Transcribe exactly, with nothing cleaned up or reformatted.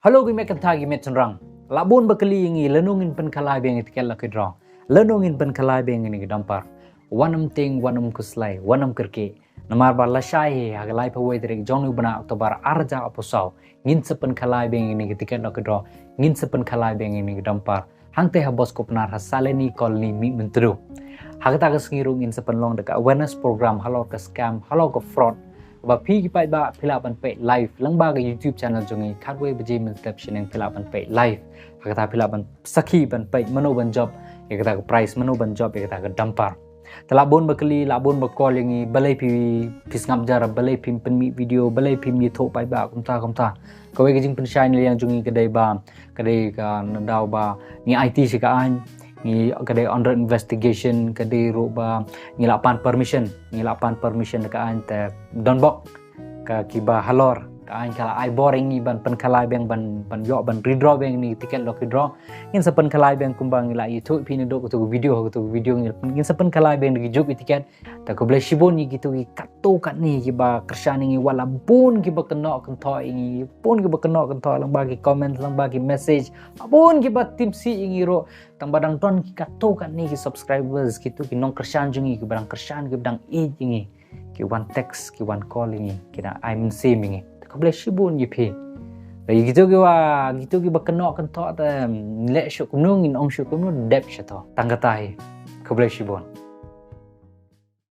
Hello, gi met kynthei, gi met shynrang. La bun ba kylli ïa ngi, lano ngin pynkhalai biang ïa ki tiket lucky draw. Lano ngin pynkhalai biang ïa kine ki dumper. Wat nym tieng, wat nym khuslai, wat nym kyrkieh. Namar ba lashai hi, ha ka laiphew wei tarik jong u bnai October ar hajar arphew saw, ngin sa pynkhalai biang ïa kine ki tiket lucky draw. Ngin sa pynkhalai biang ïa kine ki dumper. Hangtei ha Bosco Pnar, ha Saleni Colony, Mihmyntdu. Ha kata ka sngi ruh ngin sa pynlong da ka awareness program halor ka scam, halor ka fraud. Ba phi ki paidbah phi lah ban peit live lyngba ka YouTube channel jong ngi, khatwei baje mynstep shaneng phi lah ban peit live. Ha kata phi lah ban sakhi, ban peit mano ban jop ïa kata ka prize, mano ban jop ïa kata ka dumper. Te la bun ba kylli, la bun ba call ïa ngi, balei phi, phi sngap jar, balei phim pynmih video, balei phim ïathuh paidbah kumta kumta. Kawei ka jingpynshai na liang jong ngi ka dei ba, ka dei ka na daw ba ngi aiti sha ka aiñ, ngi ka dei under investigation, ka dei ruh ba ngi la pan permission, ngi la pan permission da ka aiñ, te donbok ka kiba halor ka aiñ ka la ai bor ïa ngi ban pynkhalai biang, ban, ban ïoh ban redraw biang ïa kine ki tiket lucky draw. Ngin sa pynkhalai biang kumba ngi la ïathuh ïa phi naduh kato ka video, kato ka video ngin, ngin sa pynkhalai biang da ki juk ïa ki tiket. Te khublei shibun ïa kito ki katto katne kiba kyrshan ïa ngi, wat la bun kiba kynnoh kynthoh ïa ngi, bun kiba kynnoh kynthoh lyngba ki comment, lyngba ki message, bun kiba tim sih ïa ngi ruh. Tang ba dang don ki katto katne ki subscribers, kito ki nongkyrshan jong ngi kiba dang kyrshan, kiba dang ïeit ïa ngi, ki wan text, ki wan call ïa ngi, ki dang ai mynsiem ïa ngi. Te khublei shibun ïa phi. Te ïa kito kiba, kito kiba kynnoh kynthoh te, mm, leh shuh kumno, ngin ong shuh kumno, dep shuh to. Tang kata hi. Khublei shibun.